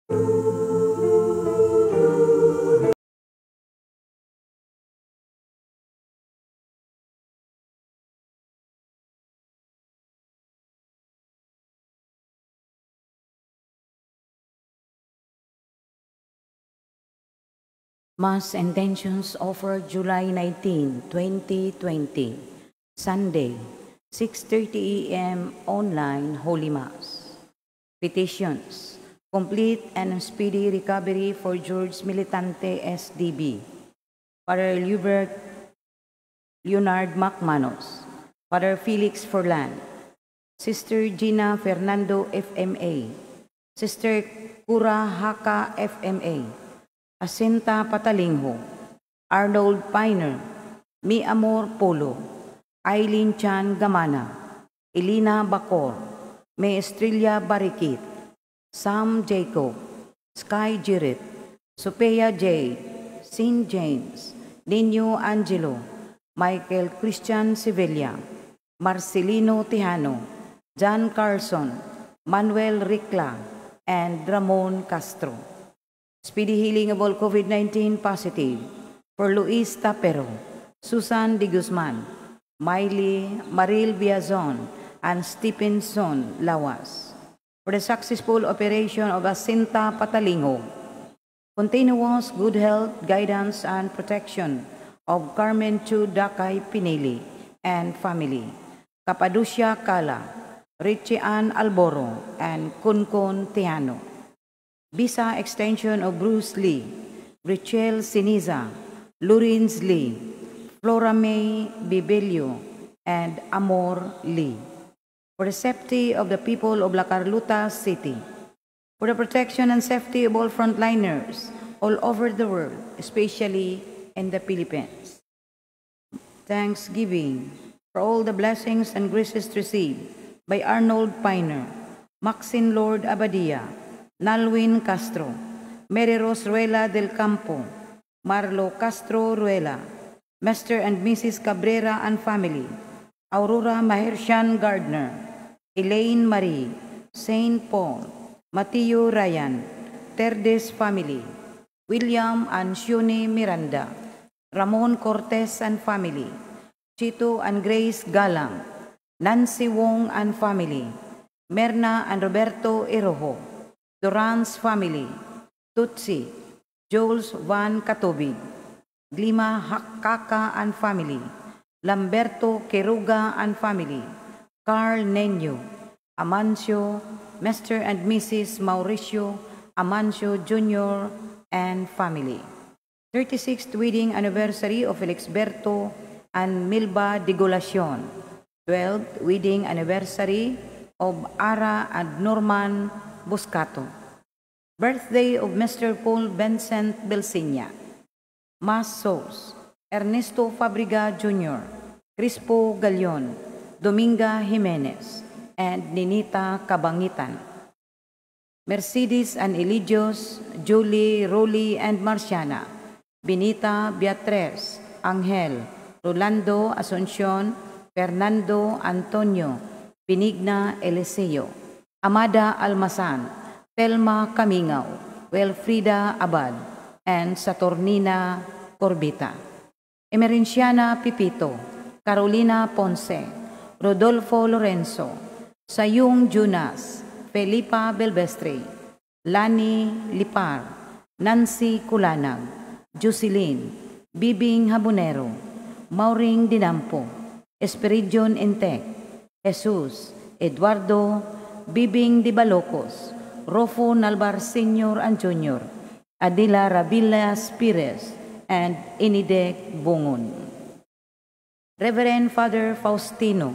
Mass intentions offered July 19, 2020, Sunday, 6:30 a.m. online Holy Mass. Petitions: complete and speedy recovery for George Militante SDB, Father Hubert Leonard McManus, Father Felix Forlan, Sister Gina Fernando FMA, Sister Cura Haka FMA, Asinta Patalingho, Arnold Piner, Mi Amor Polo, Eileen Chan Gamana, Elena Bacor, May Estrella Barikit, Sam Jacob, Sky Jirit, Sophia J, Sin James, Nino Angelo, Michael Christian Sevilla, Marcelino Tejano, John Carlson, Manuel Ricla, and Ramon Castro. Speedy healing of all COVID-19 positive for Luis Tapero, Susan De Guzman, Miley Maril Biazon, and Stephenson Lawas. For the successful operation of Asinta Patalingo, continuous good health, guidance, and protection of Carmen Chu Dakay Pinili and family, Capadocia Kala, Richie Ann Alboro, and Kunkun Tiano. Visa extension of Bruce Lee, Richelle Siniza, Lorenz Lee, Flora May Bibelio, and Amor Lee. For the safety of the people of La Carlota City, for the protection and safety of all frontliners all over the world, especially in the Philippines. Thanksgiving for all the blessings and graces received by Arnold Piner, Maxine Lord Abadia, Nalwin Castro, Mary Rose Ruela del Campo, Marlo Castro Ruela, Mr. and Mrs. Cabrera and family, Aurora Mahershan Gardner, Elaine Marie, Saint Paul, Mateo Ryan, Terdes family, William and Shuni Miranda, Ramon Cortez and family, Chito and Grace Galang, Nancy Wong and family, Merna and Roberto Erojo, Duran's family, Tutsi, Jules Van Katubig, Glima Hakaka and family, Lamberto Queiroga and family, Carl Nenyo, Amancio, Mr. and Mrs. Mauricio Amancio Jr. and family. 36th wedding anniversary of Felixberto and Milba Digolacion. 12th wedding anniversary of Ara and Norman Buscato. Birthday of Mr. Paul Vincent Belsinia. Mass Souls, Ernesto Fabriga Jr., Crispo Galion, Dominga Jimenez, and Ninita Cabangitan. Mercedes and Eligios, Julie, Rolly, and Marciana, Benita Beatriz, Angel, Rolando Asuncion, Fernando Antonio, Benigna Eliseo, Amada Almasan, Telma Camingaw, Wilfrida Abad, and Saturnina Corbita. Emerenciana Pipito, Carolina Ponce, Rodolfo Lorenzo, Sayung Junas, Felipa Belvestre, Lani Lipar, Nancy Kulanag, Jocelyn, Bibing Habonero, Mauring Dinampo, Esperidion Intec, Jesus, Eduardo, Bibing Di Balocos, Rofo Nalbar Sr. and Jr., Adila Rabilas Pires, and Inidek Bungon. Reverend Father Faustino,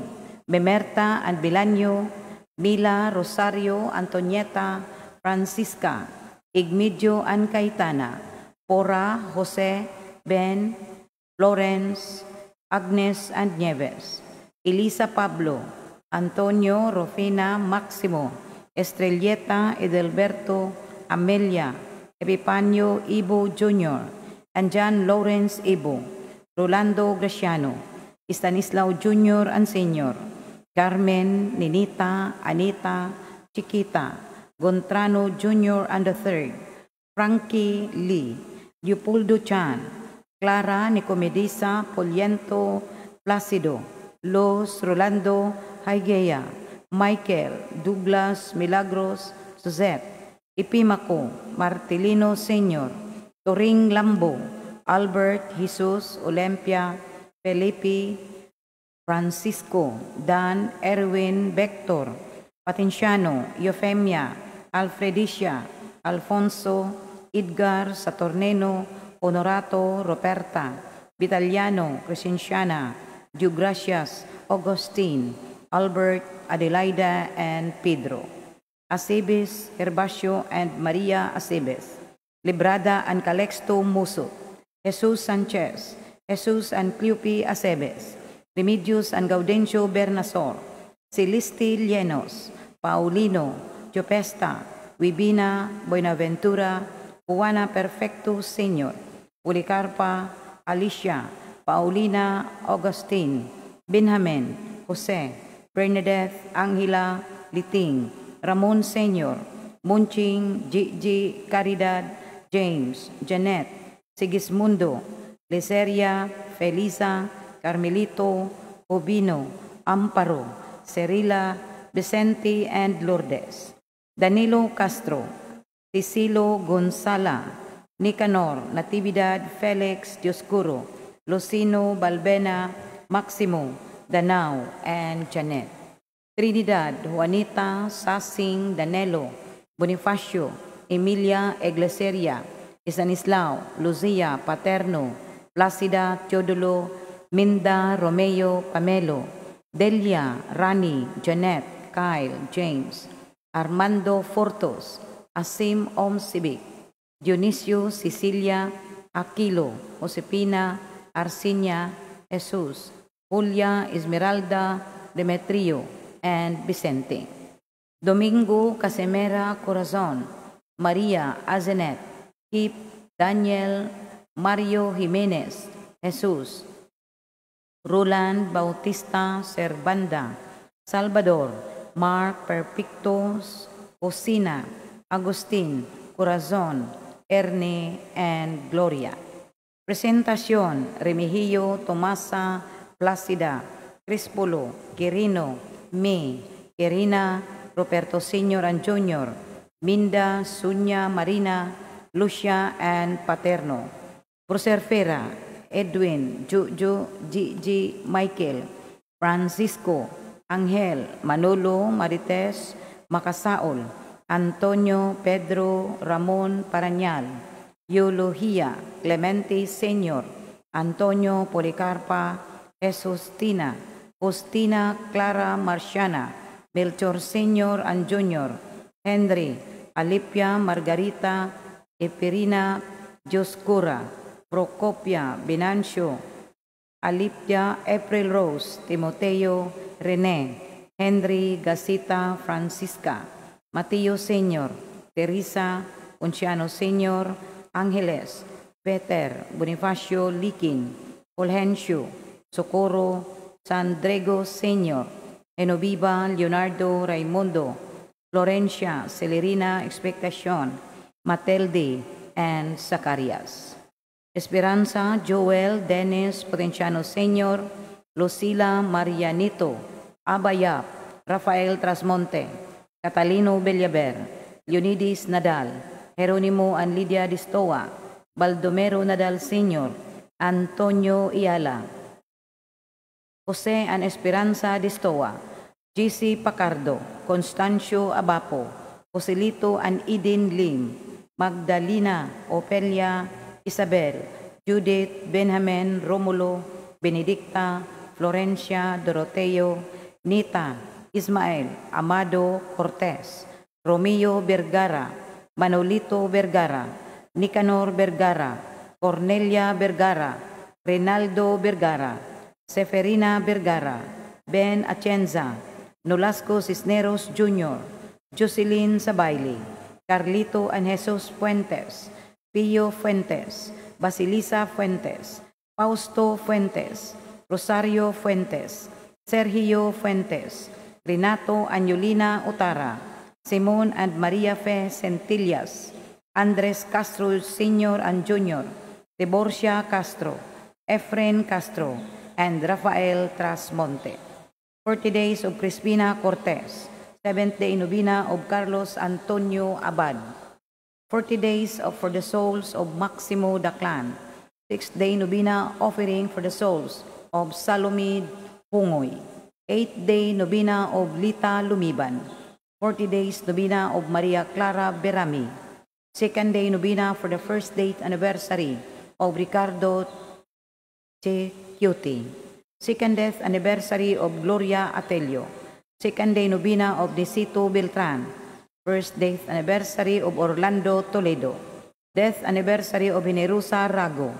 Memerta and Bilanyo, Mila, Rosario, Antonieta, Francisca, Igmidio and Caetana, Pora, Jose, Ben, Florence, Agnes and Nieves, Elisa Pablo, Antonio, Rufina, Maximo, Estrelleta, Edelberto, Amelia, Epifanio Ibo Jr., and John Lawrence Ibo, Rolando Graciano, Stanislao Jr. and Sr., Carmen, Ninita, Anita, Chiquita, Gontrano Jr. and the Third, Frankie Lee, Leopoldo Chan, Clara Nicomedisa Poliento Placido, Los Rolando Haigea, Michael Douglas Milagros Suzette, Ipimaco Martilino Sr., Toring Lambo, Albert Jesus Olympia, Felipe Francisco, Dan Erwin Vector, Patenciano, Eufemia, Alfredicia, Alfonso, Edgar Satorneno, Honorato Roberta, Vitaliano Crescenciana, Diogracias Augustine, Albert, Adelaida, and Pedro. Acebes, Herbacio, and Maria Acebes. Librada and Calexto Muso, Jesus Sanchez, Jesus and Cleope Acebes, Remedios and Gaudencio Bernasor, Celeste Llenos, Paulino, Jopesta, Wibina, Buenaventura, Juana Perfecto Sr., Policarpa, Alicia, Paulina, Augustine, Benjamin, Jose, Bernadette, Angela, Liting, Ramon Sr., Munching, Gigi, Caridad, James, Janet, Sigismundo, Liceria, Felisa, Carmelito, Jovino, Amparo, Cerila, Vicente, and Lourdes. Danilo Castro, Cecilo Gonzala, Nicanor, Natividad, Felix, Dioscuro, Lucino, Balbena, Maximo, Danao, and Janet. Trinidad, Juanita, Sasing, Danilo, Bonifacio, Emilia Egleseria, Estanislao, Lucia, Paterno, Placida, Teodulo, Minda, Romeo, Pamelo, Delia, Rani, Janet, Kyle, James, Armando Fortos, Asim Omsibik, Dionisio, Cecilia, Aquilo, Josepina, Arsenia, Jesus, Julia, Esmeralda, Demetrio, and Vicente. Domingo Casemera Corazon, Maria Azenet, Kip, Daniel, Mario Jimenez, Jesus, Roland Bautista Servanda, Salvador, Mark Perfectos, Josina, Agustin, Corazon, Ernie, and Gloria. Presentacion, Remigio, Tomasa, Placida, Crispulo, Quirino, May, Quirina, Roberto Sr. and Jr., Minda, Sunya, Marina, Lucia, and Paterno. Proserfera, Edwin, Juju, Gigi, Michael, Francisco, Angel, Manolo, Marites, Macasaol, Antonio, Pedro, Ramon, Parañal, Eulogia, Clemente Sr., Antonio, Policarpa, Jesus Tina, Justina, Clara, Marciana, Melchor Sr. and Jr., Henry, Alipia, Margarita, Epirina, Dioscura, Procopia, Venancio, Alipia, April Rose, Timoteo, Rene, Henry, Gasita, Francisca, Mateo Sr., Teresa, Ponciano Sr., Angeles, Peter, Bonifacio Likin, Fulgencio, Socorro, Sandrego Sr., Genoviva, Leonardo, Raimundo, Florencia, Celerina, Expectacion, Matelde, and Zacarias. Esperanza, Joel, Dennis, Potenciano Sr., Lucila, Marianito, Abayap, Rafael Trasmonte, Catalino Bellaber, Leonides Nadal, Jeronimo and Lydia Distoa, Baldomero Nadal Sr., Antonio Iala, Jose and Esperanza Distoa, GC Pacardo, Constancio Abapo, Joselito and Eden Lim, Magdalena, Opelia, Isabel, Judith, Benjamin, Romulo, Benedicta, Florencia, Doroteo, Nita, Ismael, Amado Cortez, Romeo Vergara, Manolito Vergara, Nicanor Vergara, Cornelia Vergara, Renaldo Vergara, Seferina Vergara, Ben Atienza, Nolasco Cisneros Jr., Jocelyn Sabaili, Carlito and Jesus Fuentes, Pio Fuentes, Basilisa Fuentes, Fausto Fuentes, Rosario Fuentes, Sergio Fuentes, Renato Angelina Otara, Simon and Maria Fe Centillas, Andres Castro Sr. and Jr., Tiborcia Castro, Efren Castro, and Rafael Trasmonte. 40 days of Crispina Cortez, 7th day novena of Carlos Antonio Abad, 40 days of for the souls of Maximo Daclan, 6th day novena offering for the souls of Salome Pungoy, 8th day novena of Lita Lumiban, 40 days novena of Maria Clara Berami, 2nd day novena for the first date anniversary of Ricardo Che Cutie, 2nd death anniversary of Gloria Atelio, 2nd day novena of Nisito Beltran, 1st death anniversary of Orlando Toledo, death anniversary of Generosa Rago,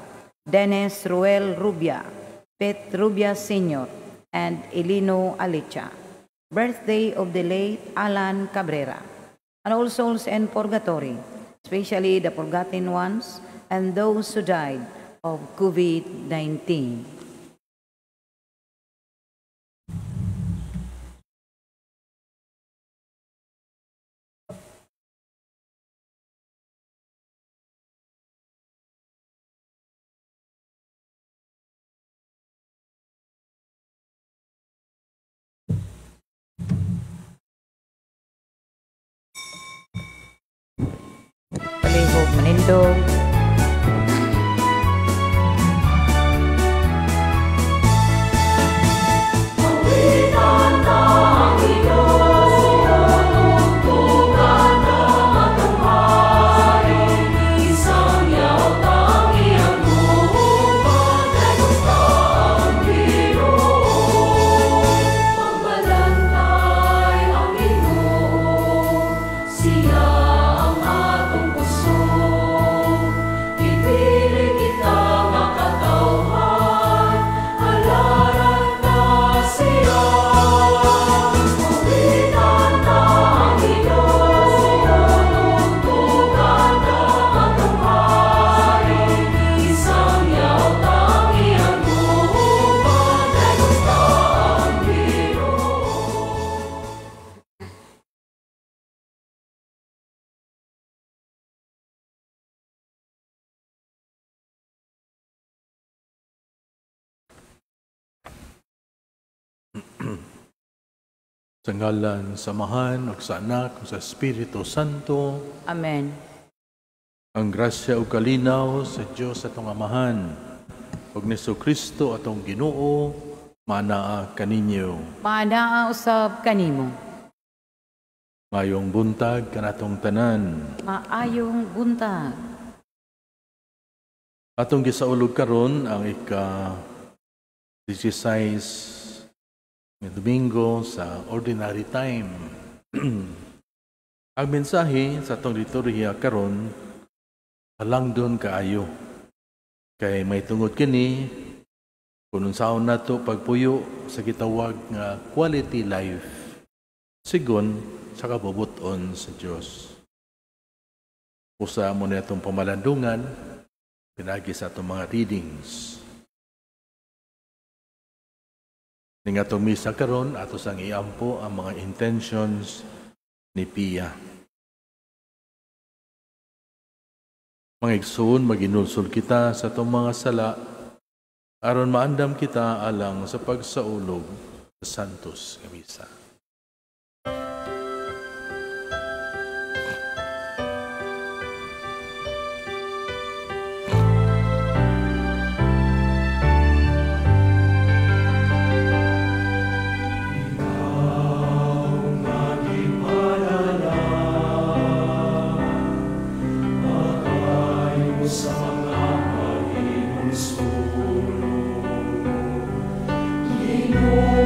Dennis Ruel Rubia, Pet Rubia Sr., and Elino Alicha. Birthday of the late Alan Cabrera, and all souls in purgatory, especially the forgotten ones and those who died of COVID-19. Palihog manindog. Sa ngalan sa Amahan ug sa Anak ug sa Espiritu Santo. Amen. Ang grasya ug kalinaw sa Dios atong Amahan ug ni Kristo atong Ginoo maanaa kaninyo. Maanaa usab kanimo. Maayong buntag kanatong tanan. Maayong buntag. Atong gisaulog karon ang ika-16 nga Domingo sa ordinary time. Ang mensahe sa atong liturhiya karon halangdon kaayo. Kay may tungod kini kung unsaon nato pagpuyo sa gitawag nga quality life sigon sa kabubut-on sa Dios. Usa mo na atong pamalandungan pinagi sa atong mga readings. Ning atong misa karon ato sang iampo ang mga intentions ni Pia. Mga igsoon, maginulsol kita sa atong mga sala aron maandam kita alang sa pagsaulog sa Santos nga Misa. Ginoo.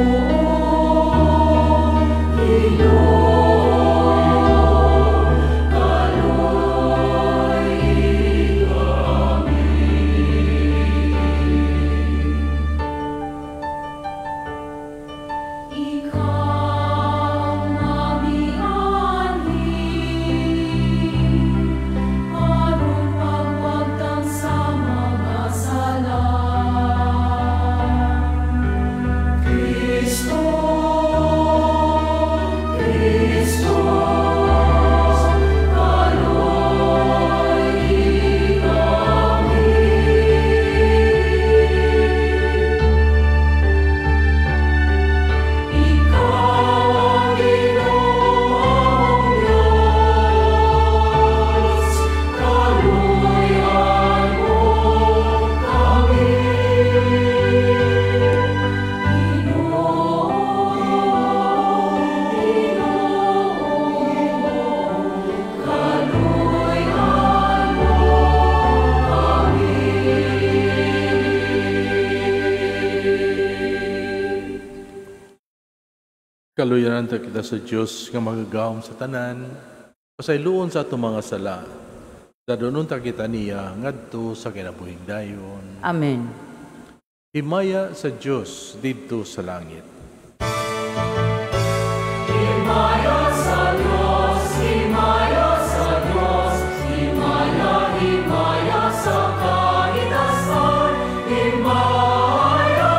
Sugiran ta kita sa Dios nga magagahom sa tanan, pasayloon sa atong mga sala. Dadonon ta kita niya ngadto sa kinabuhing dayon. Amen. Himaya sa Dios didto sa langit. Himaya sa Dios, himaya sa Dios, himaya, himaya sa kahitasan, himaya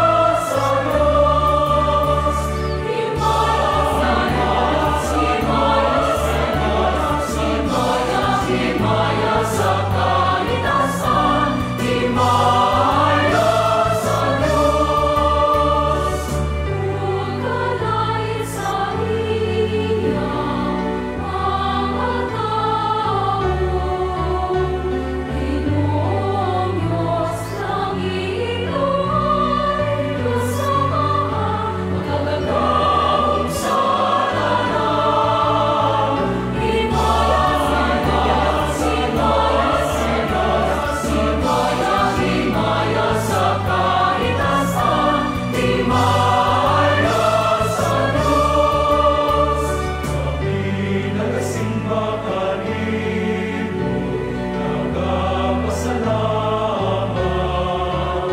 sa Dios. Himaya sa Dios, himaya sa Dios, himaya, himaya sa kahitasan, himaya sa Dios. Ugalay sa iya mga tao, Ginoong Diyos, langit ay kasamahan, magagahom sa tanan. Himaya sa Diyos, himaya sa Diyos, himaya, himaya sa kahitasan, himaya sa Diyos. Kami nagasimba kanimo, nagapasalamat.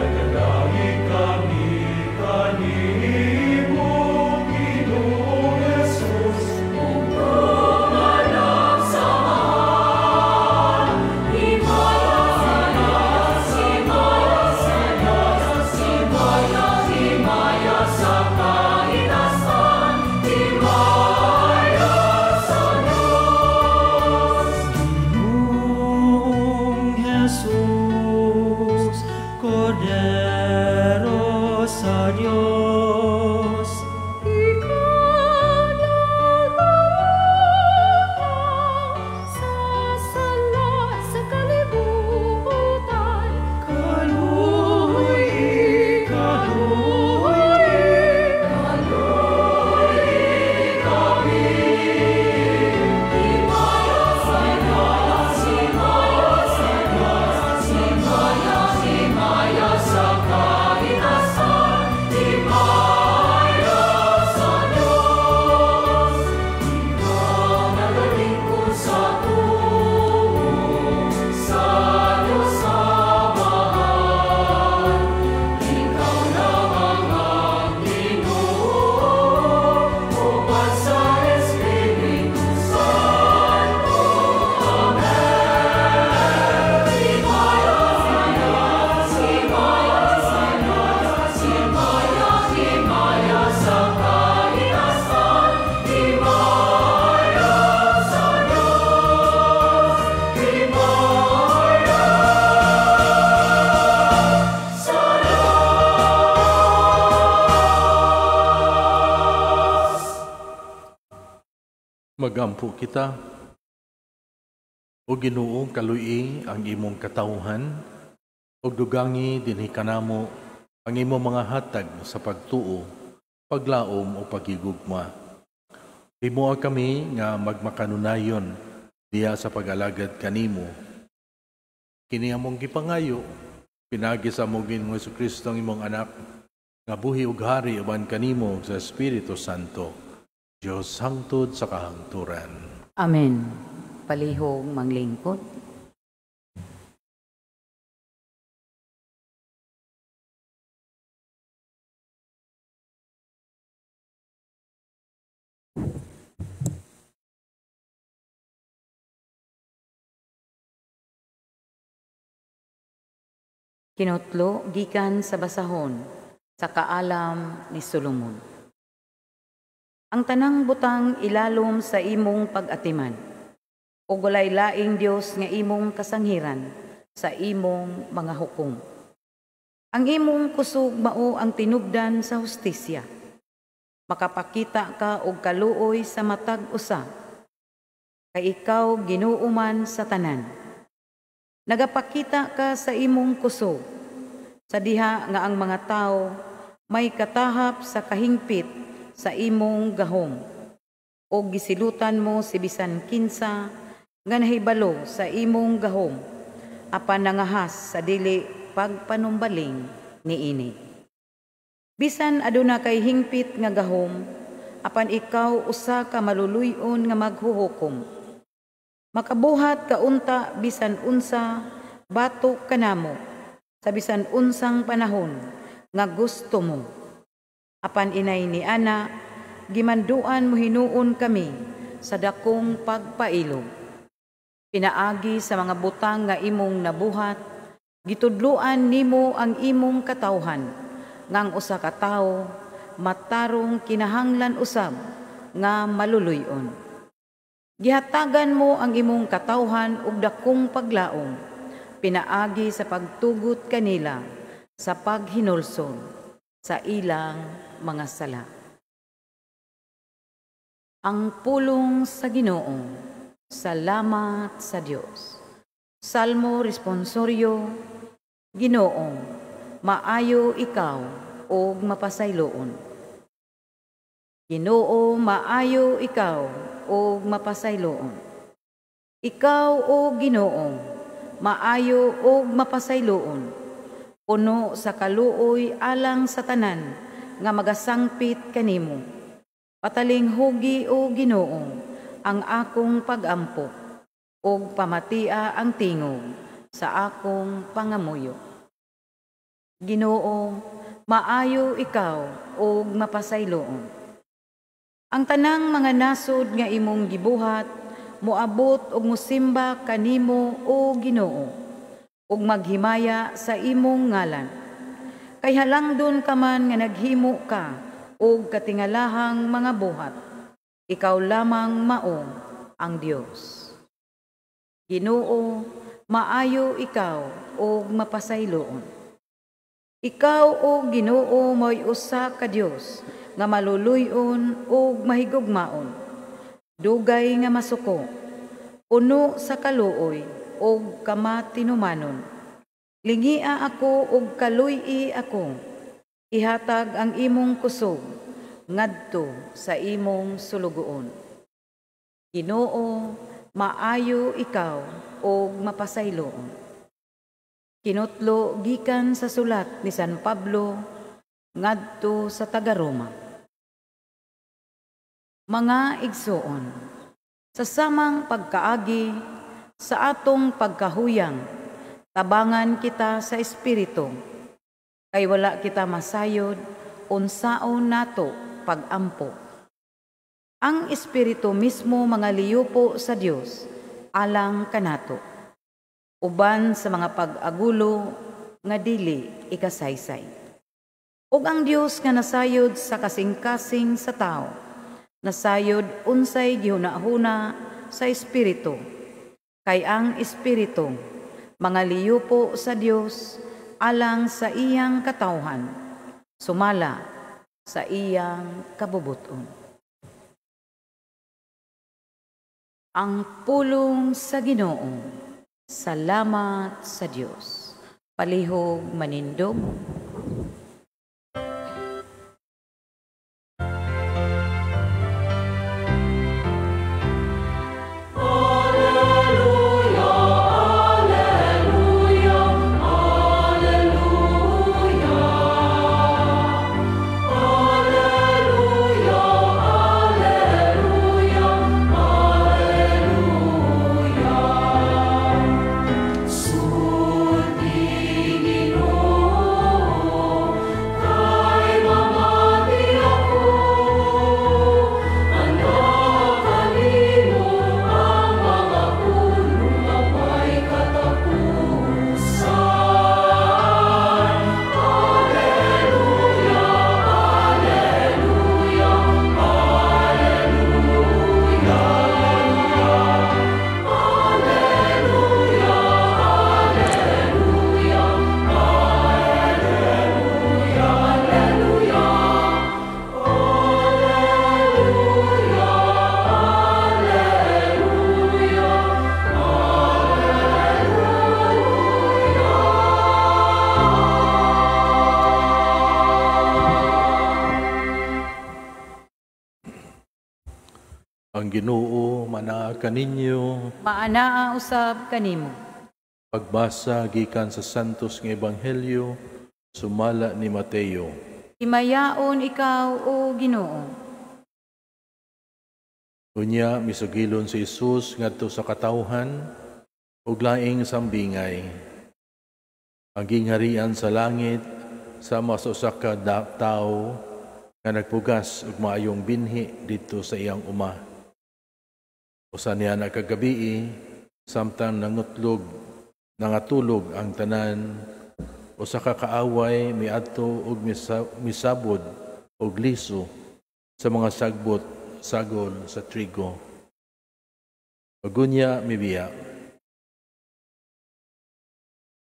Nagadaig kami kanimo, Ginoong Jesus. Anak sa mahal, himaya sa Diyos, himaya sa Diyos, himaya, himaya sa kahitasan, himaya sa Diyos. Ginoong Jesus, Kordero sa Diyos, Ikaw nagluha sa sala sa kalibutan. Kaluoy, kaluoy, Kaluoy kami. Himaya sa Diyos, himaya sa Diyos, himaya, himaya sa kahitasan, himaya sa Diyos. Ikaw nagalingkod sa tuo, sa Diyos Amahan. Ikaw lamang ang Ginoo, uban sa Espiritu Santo. Amen. Himaya sa Diyos, himaya sa Diyos, himaya, himaya sa kahitasan, himaya sa Diyos, himaya sa Diyos. Magampo kita. O Ginoo, kaluyi ang imong katawhan, ug dugangi dinhi kanamo ang imong mga hatag sa pagtuo, paglaom o paghigugma. Himoa kami nga magmakanunayon diha sa pag-alagad kanimo. Kini among gipangayo, pinaagi sa among Ginoong Hesukristo ang imong anak, nga buhi ug hari uban kanimo sa Espiritu Santo, Dios hangtod sa kahangturan. Amen. Palihog manglingkod. Kinutlo gikan sa basahon sa kaalam ni Solomon. Ang tanang butang ilalom sa imong pag-atiman, ug walay laing Dios nga imong kasanghiran sa imong mga hukom. Ang imong kusog mao ang tinubdan sa hustisya. Makapakita ka og kaluoy sa matag usa, kay ikaw Ginoo man sa tanan. Nagapakita ka sa imong kusog, sa diha nga ang mga tawo may katahap sa kahingpit sa imong gahom, o gisilutan mo si bisan kinsa nga nahibalo sa imong gahom, apan nangahas sa dili pagpanumbaling niini. Bisan aduna kay hingpit nga gahom, apan ikaw usa ka maluluy-on nga maghuhukom. Makabuhat ka unta bisan unsa batok kanamo sa bisan unsang panahon nga gusto mo. Apan inay ni ana, gimanduan mo hinuon kami sa dakong pagpailog. Pinaagi sa mga butang nga imong nabuhat, gitudloan nimo ang imong katawhan nga ang usa ka tawo matarong kinahanglan usab nga maluluy-on. Gihatagan mo ang imong katawhan og dakong paglaom, pinaagi sa pagtugot kanila sa paghinulsol sa ilang mga sala. Ang pulong sa Ginoo. Salamat sa Dios. Salmo responsorio. Ginoo, maayo ikaw ug mapasayloon. Ginoo, maayo ikaw ug mapasayloon. Ikaw, o Ginoo, maayo ug mapasayloon. Puno sa kaluoy alang sa tanan nga magasangpit kanimo. Patalinghugi, o Ginoo, ang akong pagampo ug pamatia ang tingog sa akong pangamuyo. Ginoo, maayo ikaw ug mapasayloon. Ang tanang mga nasod nga imong gibuhat moabot ug mosimba kanimo, o Ginoo, ug maghimaya sa imong ngalan. Kay halangdon ka man nga naghimo ka og katingalahang mga buhat. Ikaw lamang mao ang Dios. Ginoo, maayo ikaw ug mapasayloon. Ikaw, o Ginoo, mo'y usa ka Dios nga maluluy-on ug mahigugmaon. Dugay nga masuko, puno sa kaluoy ug kamatinumanon. Lingia ako ug kaluy-i ako. Ihatag ang imong kusog ngadto sa imong sulugoon. Ginoo, maayo ikaw ug mapasayloon. Kinutlo gikan sa sulat ni San Pablo ngadto sa taga-Roma. Mga igsoon, sa samang pagkaagi sa atong pagkahuyang, tabangan kita sa espiritu, kay wala kita masayod unsaon nato pagampo. Ang espiritu mismo mga liyupo sa Dios alang kanato, uban sa mga pag-agulo nga dili ikasaysay. Ug ang Dios nga nasayod sa kasing-kasing sa tao, nasayod unsay gihunahuna sa espiritu, kay ang espiritu mga liyupo sa Dios alang sa iyang katawhan, sumala sa iyang kabubuton. Ang pulong sa Ginoo. Salamat sa Dios. Palihog manindog. Ang Ginoo manaa kaninyo. Maanaa usab kanimo. Pagbasa gikan sa Santos nga Ebanghelyo sumala ni Mateo. Himayaon ikaw, o Ginoo. Unya misugilon si Jesus ngadto sa katawhan ug laing sambingay. Ang gingharian sa langit sama sa usa ka tawo nga nagpugas og maayong binhi didto sa iyang uma. Usa niya nakagabii, samtang nangatulog ang tanan, usa ka kaaway miadto ug misabod og liso sa mga sagbot sagol sa trigo. Ug unya mibiya.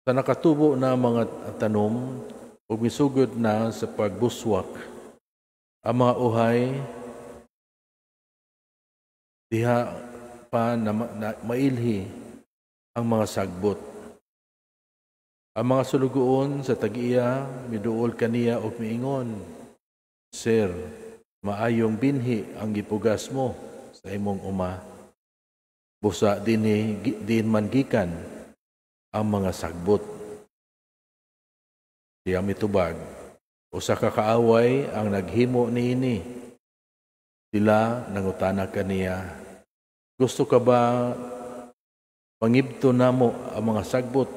Sa nakatubo na mga tanom ug misugod na sa pagbuswak ang mga uhay, diha pa na mailhi ang mga sagbot. Ang mga sulugoon sa tag-iya miduol kaniya og miingon, "Sir, maayong binhi ang gipugas mo sa imong uma. Busa dinhi diin man gikan ang mga sagbot?" Siya mitubag, "Usa ka kaaway ang naghimo niini." Sila nangutana kaniya, "Gusto ka ba pangibto namo ang mga sagbot?"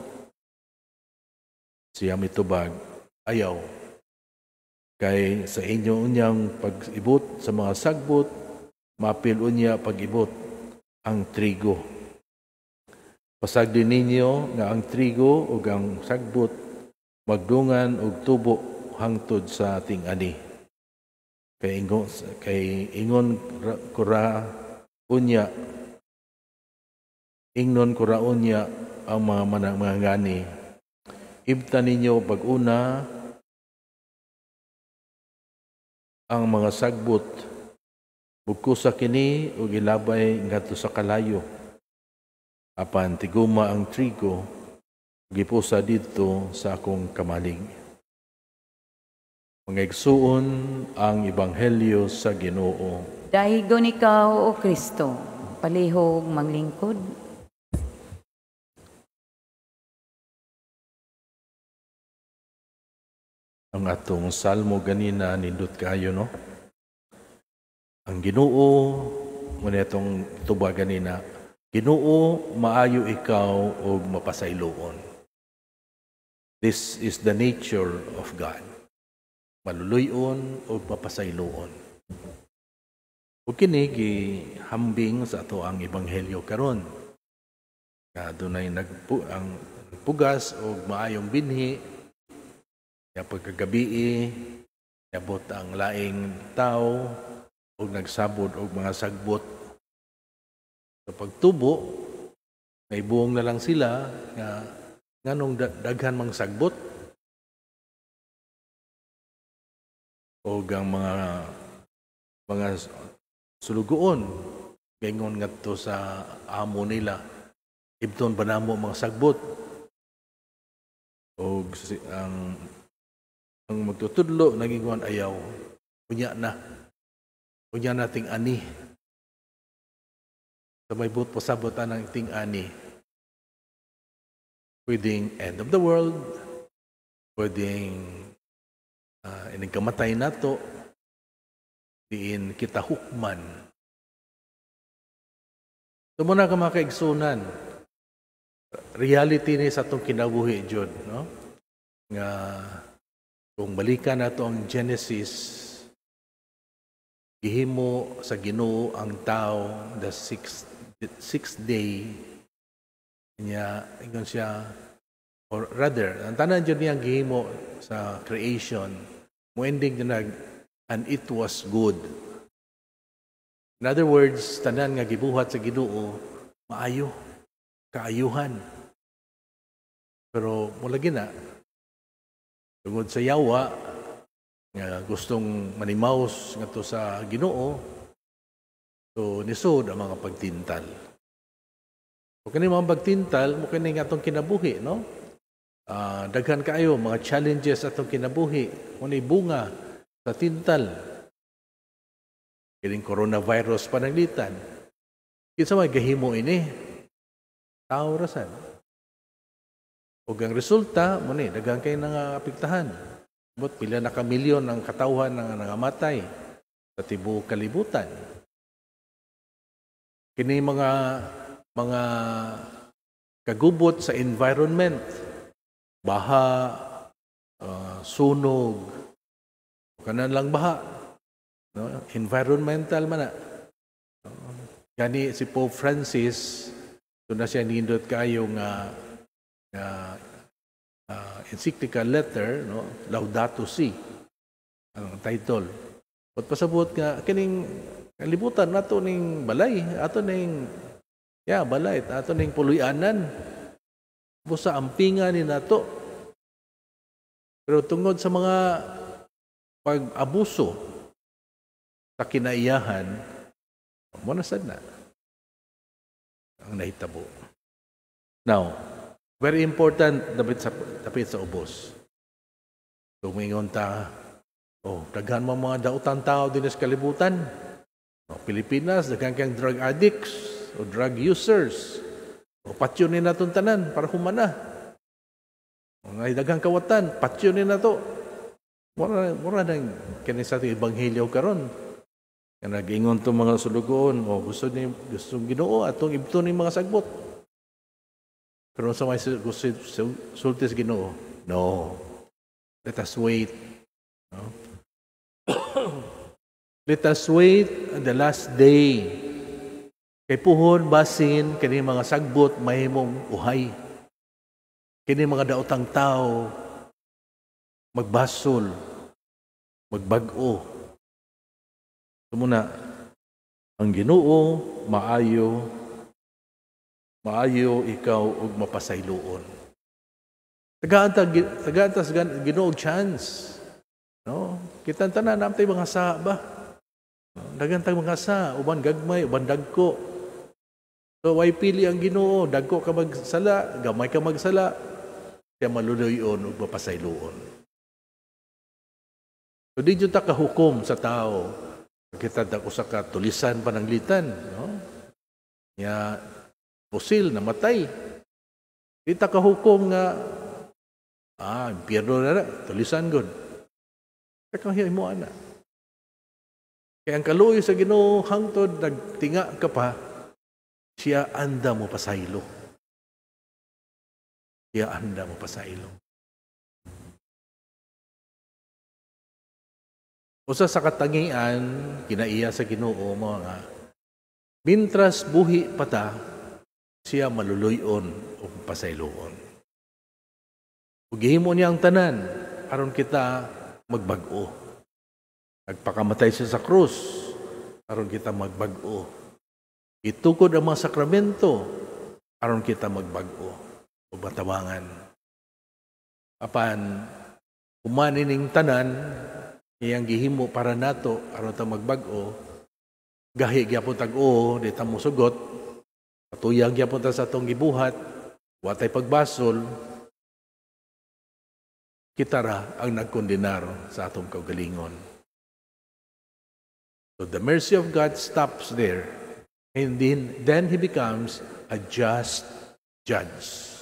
Siya mitubag, "Ayaw. Kay sa inyo unyang pag-ibot sa mga sagbot, maapil unya pag-ibot ang trigo. Pasagdi ninyo nga ang trigo ug ang sagbot magdungan og tubo hangtod sa ting-ani. Kay ingnon ko ra unya ang mga mangangani, ibta ninyo pag-una ang mga sagbot, bugkusa kini ug ilabay ngadto sa kalayo. Apan tiguma ang trigo, gipusa didto sa akong kamalig." Mga igsuon, ang Ebanghelyo sa Ginoo. Dahigon ikaw, O Kristo, palihog manglingkod. Ang atong salmo ganina nindot kaayo, no? Ang Ginoo, muna itong tuba ganina, "Ginoo, maayo ikaw ug mapasayloon." This is the nature of God. Maluluyon ug mapasayloon. Ug kini gihambing sa ato ang ebanghelyo karon. Nga dunay ang nagpugas og maayong binhi, ya pagkagabii, niabot ang laing tao ug nagsabod og mga sagbot. Sa pagtubo, naibuong na lang sila nga nganong daghan mang sagbot. Og ang mga sulugoon gaingon ngadto sa amo nila, "Ibton ba namo mga sagbot?" Og ang magtutudlo nagingon, "Ayaw, unya na. Unya na ting ani." Sa may buot pasabot anang ting ani. Pwedeng end of the world, pwedeng inigkamatay nato, diin kita hukman. So muna ka mga kaigsunan, reality ni sa atong kinabuhi jud, no? Nga kung balikan nato ang Genesis, gihimo sa Ginoo ang tao the sixth day niya, ingon siya, or rather, ang tanan jud niyang gihimo sa creation, mo ending na nag, "And it was good." In other words, tanan nga gibuhat sa Ginoo, maayo, kaayuhan. Pero mula gina, tungod sa yawa, nga gustong manimaos ngadto sa Ginoo, so nisod ang mga pagtintal. So kini mga pagtintal, mo kini nga atong kinabuhi, no? Daghan kaayo mga challenges atong kinabuhi, unay bunga sa tintal. Kining coronavirus pananglitan. Kinsa may gahimo ini? Tao ra sad. Ug ang resulta mo ni daghan kay nga apektahan. But pila na ka milyon ang katawhan nga nangamatay sa tibuok kalibutan. Kini mga kagubot sa environment, baha, sunog, kanan lang baha, no? Environmental man na. Gani si Pope Francis, doon na siya nindot kayo nga encyclical letter, no? Laudato Si ang title. At pasabot nga kining kalibutan nato ning balay, ato ning, yeah, balay, ato ning puloy-anan. Busa ampinga ni nato. Pero tungod sa mga pag-abuso sa kinaiyahan, mo na sad na ang nahitabo. Now, very important dapit sa ubos. Tumingon ta, "Oh, daghan mo mga dautan tao din sa kalibutan. Oh, Pilipinas, daghan kang drug addicts o drug users. O patyon ni natong tanan para humana. O ngay daghang kawatan, patyon ni nato." Mura mura nang kini sa ating ebanghelyo karon. Nga nag-ingon tong mga sulugoon, "Oh, gusto ni gusto Ginoo atong ibton ni mga sagbot." Pero sa may gusto sulti sa Ginoo, "No. Let us wait." No? Let us wait on the last day. Kay puhon basin kini mga sagbot mahimong uhay. Kini mga daotang tao magbasol, magbag-o. So muna, ang Ginoo maayo, maayo ikaw og mapasayloon. Tagaan ta sa Ginoo chance. No? Kita tanan naa tay mga sa ba. Daghan tag mga sa, uban gagmay, uban dagko. So way pili ang Ginoo, dagko ka magsala, gamay ka magsala, siya maluluyon ug mapasayloon. So di jud ta kahukom sa tao. Kita dag usa ka tulisan pananglitan, no? Ya pusil namatay. Di ta kahukom nga impyerno na, tulisan gud. Kaya mo ana. Kaya ang kaluoy sa Ginoo, hangtod nagtinga ka pa, siya anda mo pasaylo. Siya anda mo pasaylo. Usa sa katangian kinaiya sa Ginoo mo nga mintras buhi pa ta, siya maluluyon o pasayloon. Ug gihimo niya ang tanan aron kita magbag-o. Nagpakamatay siya sa krus aron kita magbag-o. Itukod ang mga sakramento aron kita magbag-o o matabangan. Apan humanin ning tanan iyang gihimo para nato aron ta magbag-o, gahi gyapon tag o, di ta mosugot, patuyang gyapon ta sa atong gibuhat, wa tay pagbasol, kita ra ang nagkondenar sa atong kaugalingon. So the mercy of God stops there. And then He becomes a just judge.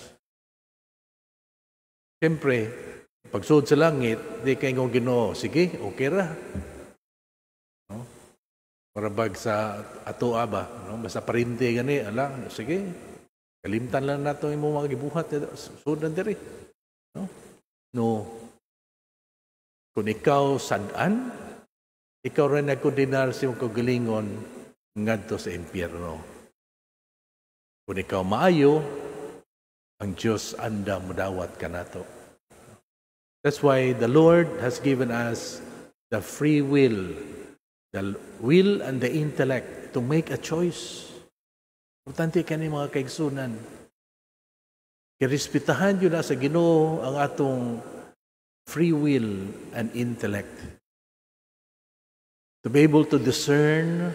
Siyempre, pagsulod sa langit, di kay ngong Ginoo, "Sige, okay ra." No? Marabag sa ato ba, no? Basta parente gani, ala, sige. Kalimtan lang nato imong mga gibuhat, sud na diri. No? No. Kung ikaw sad-an, ikaw rin nagkondenar sa imong kaugalingon ngadto sa impyerno. Kung ikaw maayo, ang Diyos anda mudawat kanato. That's why the Lord has given us the free will, the will and the intellect to make a choice. Importante kani, mga kaigsunan. Kirespetahan yun na sa Ginoo ang atong free will and intellect. To be able to discern,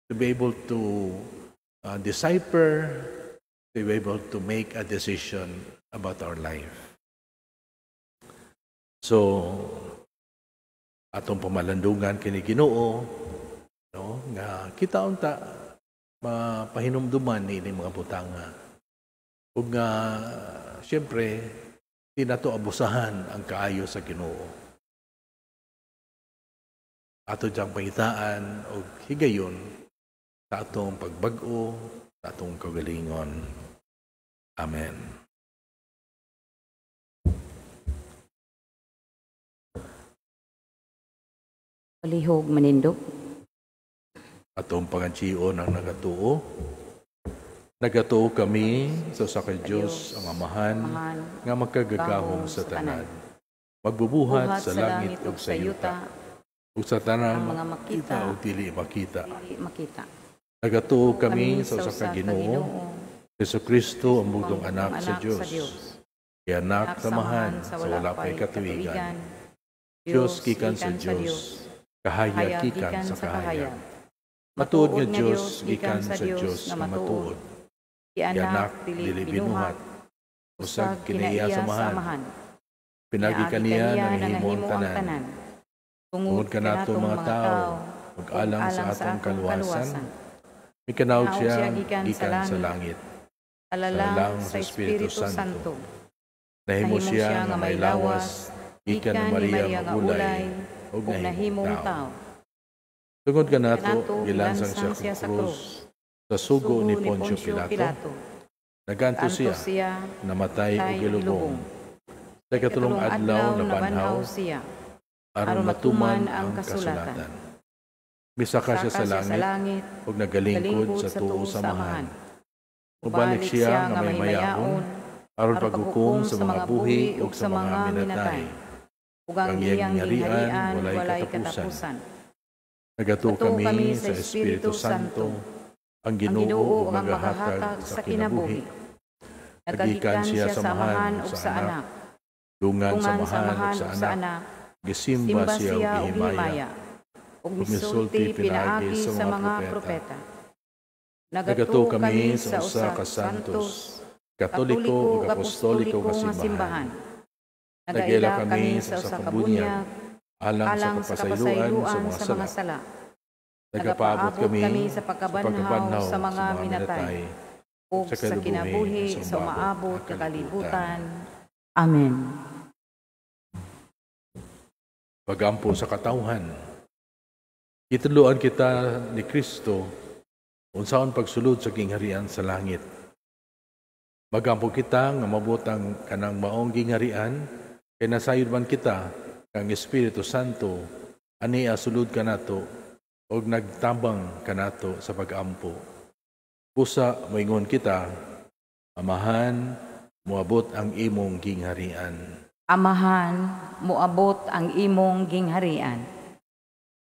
to be able to decipher, to be able to make a decision about our life. So, atong pamalandungan kini Ginoo, no, nga kita unta mapahinumduman ni mga butanga. Ug nga siyempre di nato abusahan ang kaayo sa Ginoo. Ato diyang pangitaan og higayon. sa atong pagbag-o, sa atong kagalingon. Amen. Palihog manindog. Atong panganshion ang nagatuo. Nagatuo kami sa usa ka Dios ang Amahan nga makagagahom sa tanan, magbubuhat sa langit ug sa yuta, ug sa tanang ang mga makita ug dili makita. Dili makita. Nagatuo kami sa usa ka Ginoo, Hesukristo, ang bugtong anak sa Dios. Gianak sa Amahan sa wala pay katuigan. Dios gikan sa Dios, kahayag gikan sa kahayag. Matuod nga Dios gikan sa Dios nga matuod. Gianak dili binuhat, usag kinaiya sa Amahan. Pinagi kaniya nangahimo ang tanan. Tungod kanato mga tao, ug alang sa atong kaluwasan, mikanaog siya gikan sa langit. Alalang sa Espiritu Santo. Nahimo siya nga may lawas gikan ni Maria nga ulay ug nahimong tao. Tungod kanato, gilansang siya sa krus sa sugo ni Poncio Pilato. Naganto siya, namatay ug gilubong. Sa ikatulong adlaw nabanhaw siya, aron matuman ang kasulatan. Misaka siya sa langit ug nagalingkod sa tuo sa Amahan. Mubalik siya nga may mayaon aron paghukom sa mga buhi ug sa mga minatay. Ug ang iyang gingharian walay katapusan. Nagatuo kami sa Espiritu Santo, ang Ginoo ug nagahatag sa kinabuhi. Nagikan siya sa Amahan ug sa Anak, dungan sa Amahan ug sa Anak, gisimba siya ug gihimaya, ug misulti pinaagi sa mga propeta. Nagatuo kami sa usa ka santos, Katoliko ug Apostoliko nga simbahan. Nagaila kami sa usa ka bunyag, alang sa kapasayloan sa mga sala. Nagapaabot kami sa pagkabanhaw sa mga minatay, ug sa kinabuhi sa umaabot nga kalibutan. Amen. Pagampo sa katawhan. Gitudloan kita ni Kristo unsaon pagsulod sa gingharian sa langit. Magampo kita nga mabot ang kanang maong gingharian kay nasayod man kita kang Espiritu Santo ania sulod kanato og nagtabang kanato sa pagampo. Busa moingon kita, Amahan, moabot ang imong gingharian. Amahan, moabot ang imong gingharian.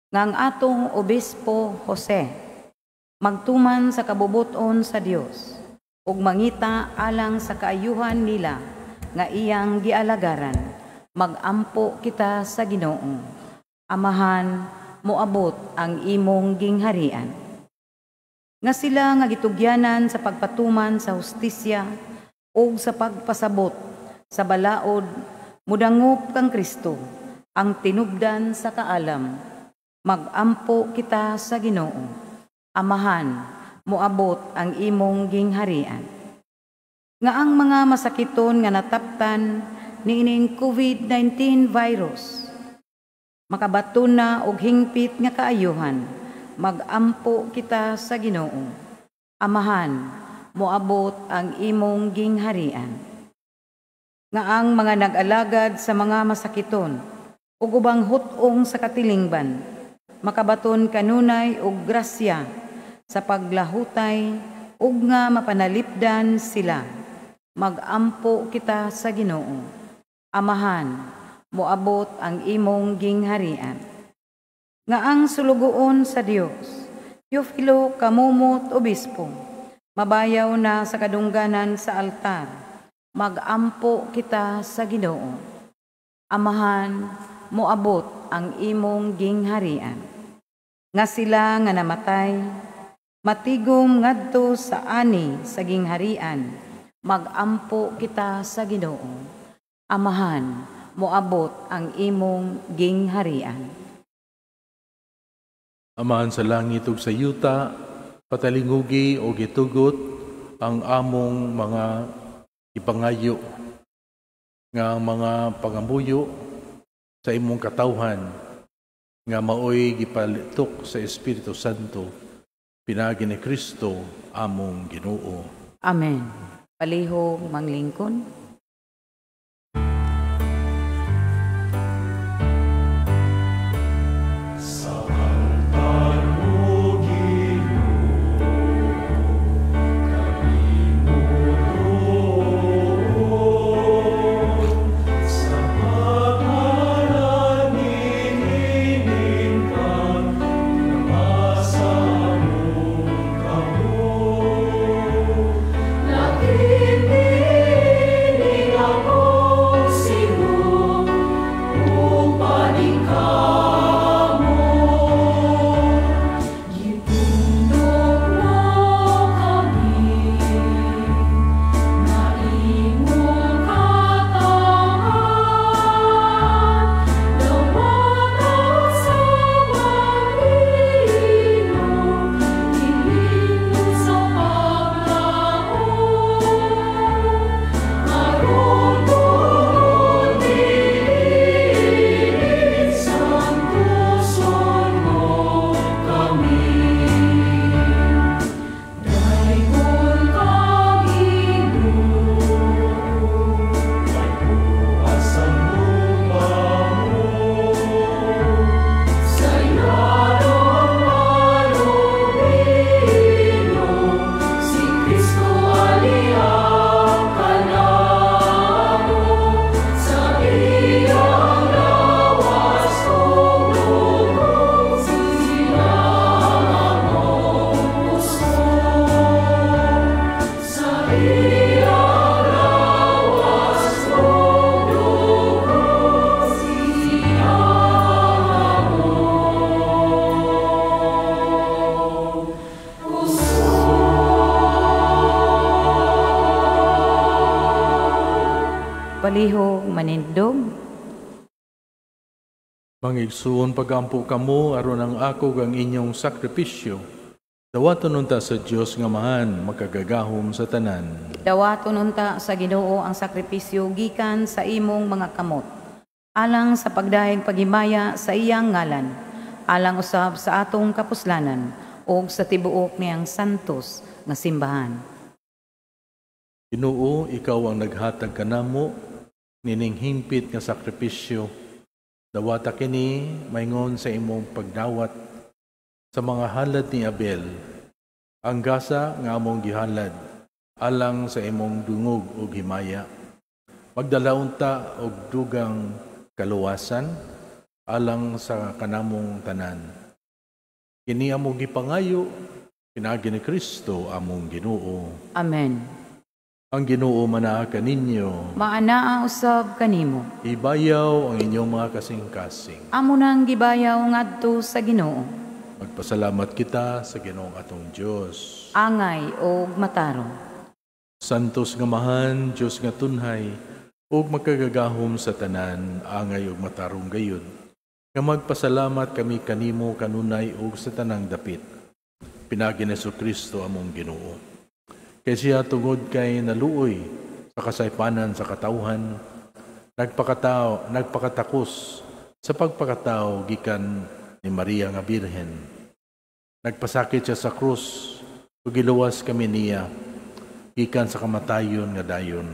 Nga ang atong Obispo Jose magtuman sa kabubuton sa Dios ug mangita alang sa kaayuhan nila nga iyang gialagaran, magampo kita sa Ginoo. Amahan, moabot ang imong gingharian. Nga sila nga gitugyanan sa pagpatuman sa hustisya ug sa pagpasabot sa balaod, mudangop kang Kristo ang tinubdan sa kaalam. Magampo kita sa Ginoo. Amahan, moabot ang imong gingharian. Nga ang mga masakiton nga nataptan niining COVID-19 virus makabaton na og hingpit nga kaayuhan, magampo kita sa Ginoo. Amahan, moabot ang imong gingharian. Nga ang mga nag-alagad sa mga masakiton ug ubang hut-ong sa katilingban makabaton kanunay og grasya sa paglahutay ug nga mapanalipdan sila. Magampo kita sa Ginoo. Amahan, moabot ang imong gingharian. Nga ang sulugoon sa Dios, Teofilo Camomot Obispo, mabayaw na sa kadungganan sa altar, magampo kita sa Ginoo. Amahan, moabot ang imong gingharian. Nga sila nga namatay, matigom ngadto sa ani sa gingharian, magampo kita sa Ginoo. Amahan, moabot ang imong gingharian. Amahan sa langit ug sa yuta, patalingugi o gitugot ang among mga ipangayo nga mga pangamuyo sa imong katawhan nga maoy gipalitok sa Espiritu Santo Pinaagi ni Kristo among Ginoo. Amen. Palihog manglingkon. Sa altar mo, Ginoo, kami mutuon. Sa pangalan niining pagpasa among kamot. Lakini akong sigo, upaning kamo. Gipundok mo kami, nga imong katawhan, dawata sa pag-ino, ilingon sa paglaom. Aron tungod niini, santuson mo kami. Daygon ka, Ginoo. May buwas ang luma mo. Sayado ang palubino, si Kristo aliang kanamo, sa iyang lawas ug dugo, siya ang among kusog. Sa iyang lawas ug dugo, siya ang among kusog. Palihog manindog. Mangigsuon pagampo kamo aron ang ako ang inyong sakripisyo. Dawaton unta sa Dios nga Amahan makagagahom sa tanan. Dawaton unta sa Ginoo ang sakripisyo gikan sa imong mga kamot, alang sa pagdahig paghimaya sa iyang ngalan, alang usab sa atong kapuslanan ug sa tibuok niyang santos nga simbahan. Ginoo, ikaw ang naghatag kanamo nining hingpit nga sakripisyo. Dawata kini maingon sa imong pagdawat sa mga halad ni Abel, ang gasa nga among gihalad alang sa imong dungog ug himaya. Magdala unta og dugang kaluwasan alang sa kanamong tanan. Kini among gipangayo pinaagi ni Kristo among Ginoo. Amen. Ang Ginoo manaa kaninyo. Maanaa usab kanimo. Ibayaw ang inyong mga kasing-kasing. Amo nang gibayaw ngadto sa Ginoo. Magpasalamat kita sa Ginoong atong Dios. Angay og matarong. Santos nga Amahan, Dios nga tunhay, ug makagagahom sa tanan, angay ug matarong gayud. Nga magpasalamat kami kanimo kanunay ug sa tanang dapit. Pinaagi ni Kristo among Ginoo. Kay siya tungod kay naluoy sa kasaypanan sa katawhan, nagpakatakos sa pagpakatao gikan ni Maria nga Birhen. Nagpasakit siya sa krus ug giluwas kami niya gikan sa kamatayon nga dayon.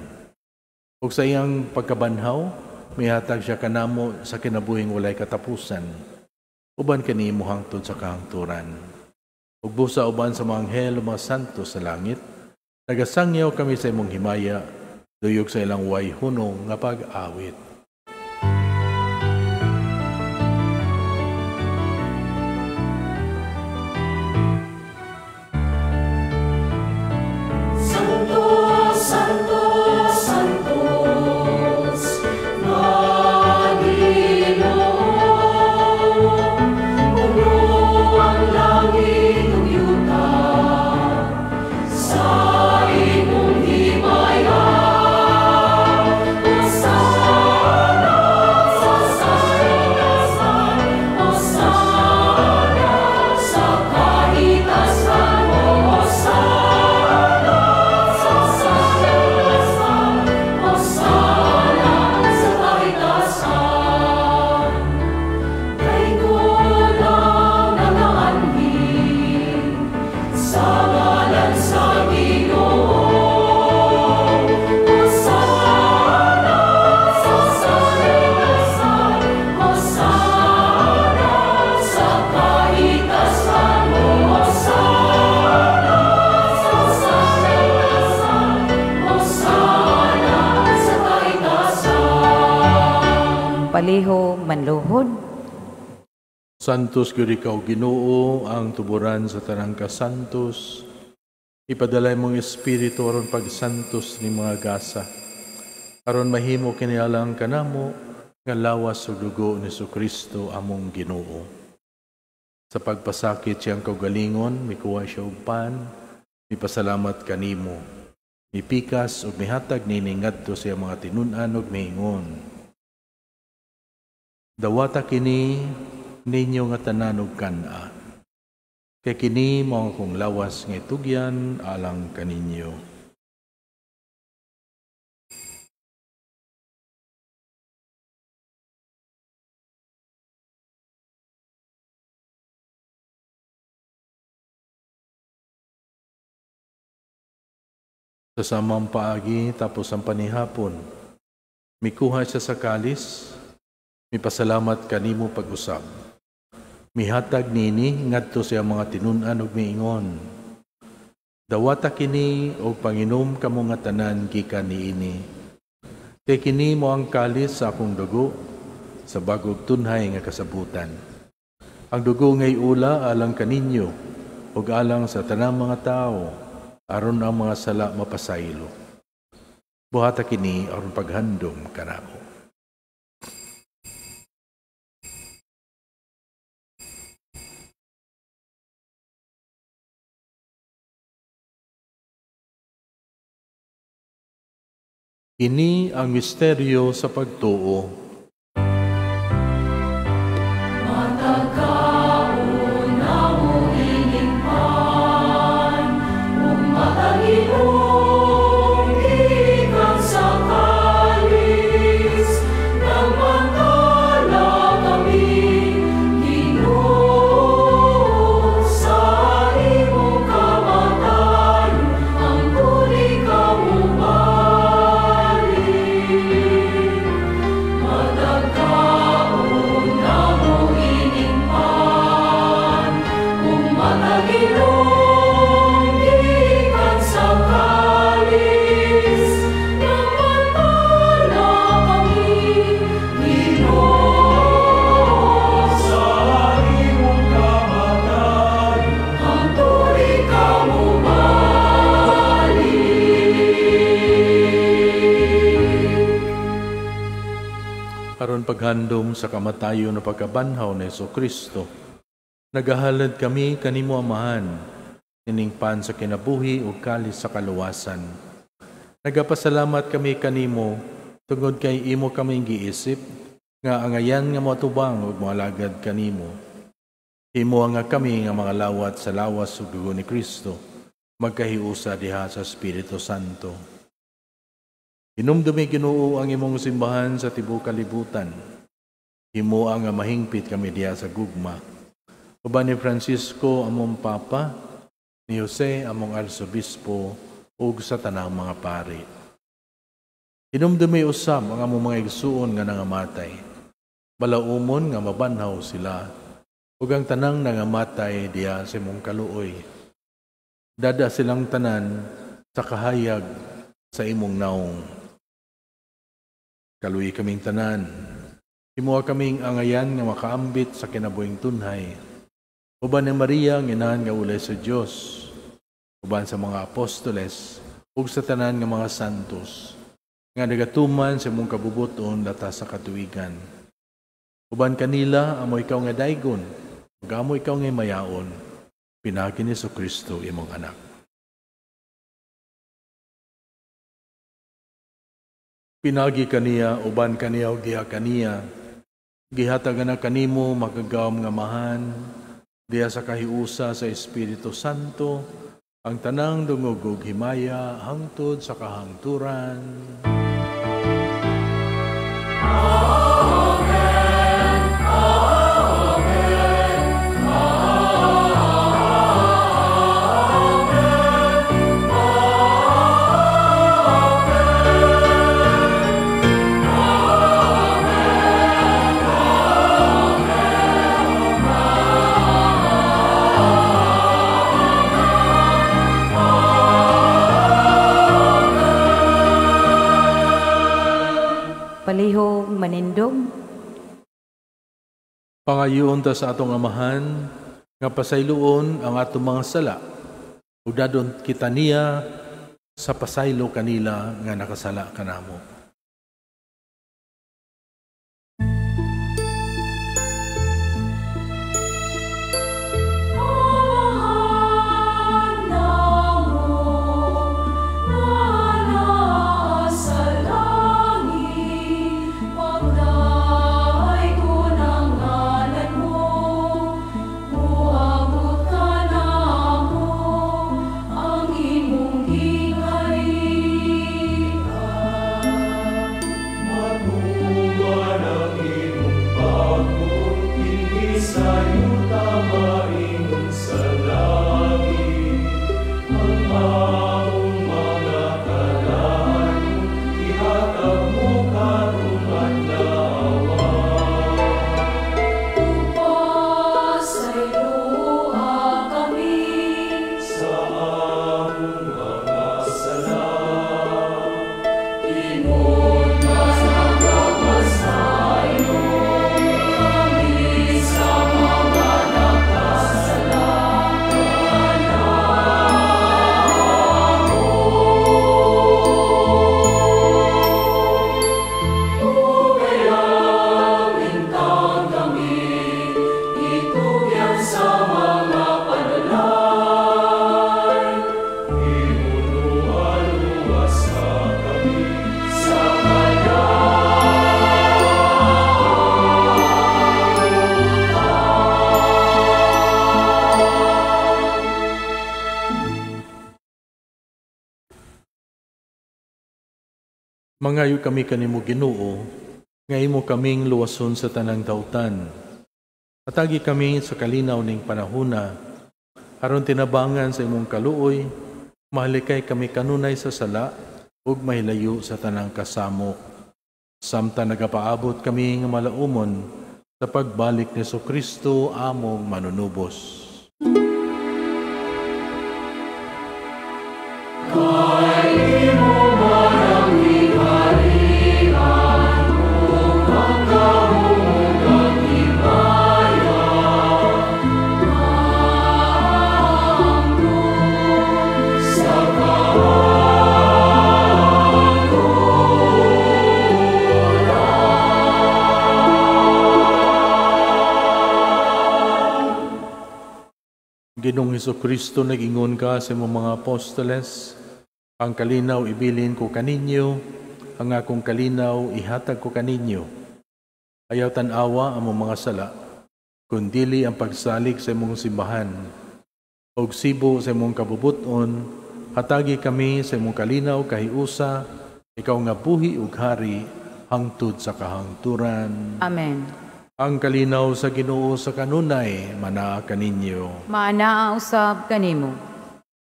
Ug sa iyang pagkabanhaw, mihatag siya kanamo sa kinabuhing walay katapusan, uban kanimo hangtod sa kahangturan. Ug busa uban sa mga anghel ug mga santo sa langit, nagasangyaw kami sa imong himaya, duyog sa ilang way hunong nga pag-awit. Santo, Santo, Santos, nga Ginoo, puno ang langit ug yuta sa imong himaya. Hosanna. sa ngalan sa Ginoo. Hosana sa kaitasan, Hosana sa kaitasan, Hosana sa kaitasan, Hosana sa kaitasan. Palihog manluhod. Santos gyud ikaw Ginoo, ang tuburan sa tanang kasantos. Ipadala imong espiritu aron pagsantos ni mga gasa. Aron mahimo kini alang kanamo nga lawas ug dugo ni Kristo among Ginoo. Sa pagpasakit siyang kaugalingon, mikuha siya og pan, mipasalamat kanimo. Mipikas ug mihatag nini ngadto sa iyang mga tinun-an ug miingon. Dawata kini ninyo nga tanan og kan-a. Kay kini mao ang akong lawas nga itugyan alang kaninyo. Sa samang paagi tapos ang panihapon, mikuha siya sa kalis, mipasalamat kanimo pag-usab. Mihatag nini ngadto sa iyang mga tinun-an ug miingon. Dawata kini og panginom kamo nga tanan gikan niini. Kay kini mo ang kalis sa akong dugo sa bag-ong tunhay nga kasabutan. Ang dugo ngay ula alang kaninyo ug alang sa tanang mga tawo aron ang mga sala mapasaylo. Buhata kini aron paghandom kanako. Ini ang misteryo sa pagtuo. Aron paghandom sa kamatayon na pagkabanhaw ni Jesucristo, nagahalad kami kanimo Amahan, ining pan sa kinabuhi ug kalis sa kaluwasan. Nagapasalamat kami kanimo tungod kay imo kaming giisip nga angayan nga moatubang ug moalagad kanimo. Himo nga kami nga mga lawat sa lawas ug dugo ni Kristo, magkahiusa diha sa Espiritu Santo. Hinumdumi Ginoo ang imong simbahan sa tibuok kalibutan. Himoa nga mahingpit kami diha sa gugma. Uban ni Francisco among Papa, ni Jose among Arsobispo, ug sa tanang mga pari. Hinumdumi usab ang among mga igsuon nga nangamatay. Balaumon nga mabanhaw sila, ug ang tanang nangamatay diha sa imong kaluoy. Dada silang tanan sa kahayag sa imong naong. Kaluoy kaming tanan, himoa kaming angayan nga makaambit sa kinabuhing tunhay. Uban ni Maria ang inahan nga ulay sa Dios, uban sa mga apostoles ug sa tanan nga mga santos nga nagatuman sa imong kabubuton lata sa katuigan. Uban kanila amo ikaw nga daygon, ug amo ikaw nga mayaon, pinaagi ni Jesucristo imong anak. Pinagi kaniya, uban kaniya ug diha kaniya, gihatagan na kanimo makagawom nga amahan, diha sa kahiusa sa Espiritu Santo, ang tanang dungog ug himaya hangtod sa kahangturan. Amen. Amen. Amen. Pangayoon ta sa atong Amahan nga pasayloon ang atong mga sala ug dadon kita niya sa pasaylo kanila nga nakasala kanamo. Amahan namo nga naa sa langit, pagdaygon ang ngalan mo, moabot kanamo ang imong gingharian. Matuman ang imong pagbuot dinhi sa yuta maingon sa langit. Ang among mga kalan ihatag mo karong adlaw. Pasayloa kami Sa among mga sala. Ingon nga nagapasaylo kami sa mga nakasala kanamo. Ug ayaw intang kami itugyan sa mga panulay, Himunuan luwasa kami sa Mangayo kami kanimo Ginoo nga imo kaming luwason sa tanang dautan. Atagi kami sa kalinaw ning panahona aron tinabangan sa imong kaluoy, mahalikay kami kanunay sa sala ug mahilayo sa tanang kasamok. Samtang nagapaabot kami nga malaumon sa pagbalik ni Kristo among manunubos. Ginoong Hesukristo, nag-ingon ka sa imong mga apostoles, ang kalinaw ibilin ko kaninyo, ang akong kalinaw ihatag ko kaninyo. Ayaw tan-awa ang imong mga sala, kundili ang pagsalig sa imong simbahan. Og sibo sa imong kabubuton, hatagi kami sa imong kalinaw kahiusa, ikaw nga buhi ug hari hangtod sa kahangturan. Amen. Ang kalinaw sa Ginoo sa kanunay manaa kaninyo. Maanaa usab kanimo.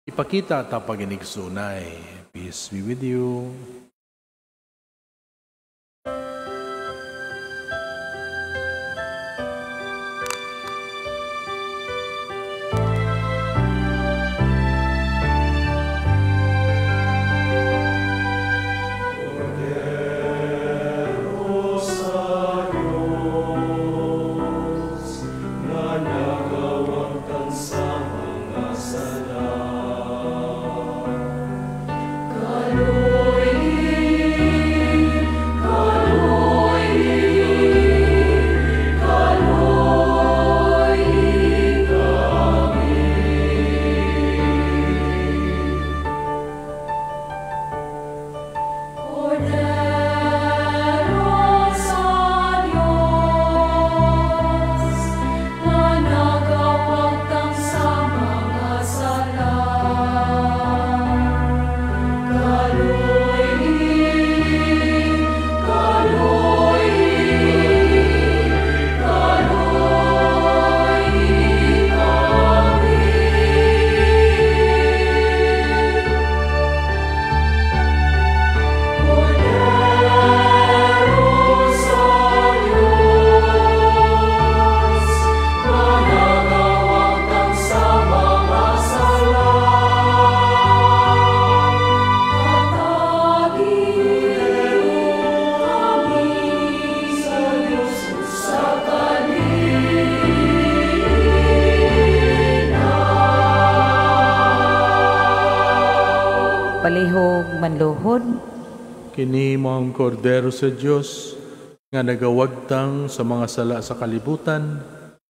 Ipakita ta paginigsunay. Peace be with you. Kordero sa Diyos nga nagawangtang sa mga sala. Kaluoy. Palihog manluhod. Kini mao ang kordero sa Dios nga nagawagtang sa mga sala sa kalibutan,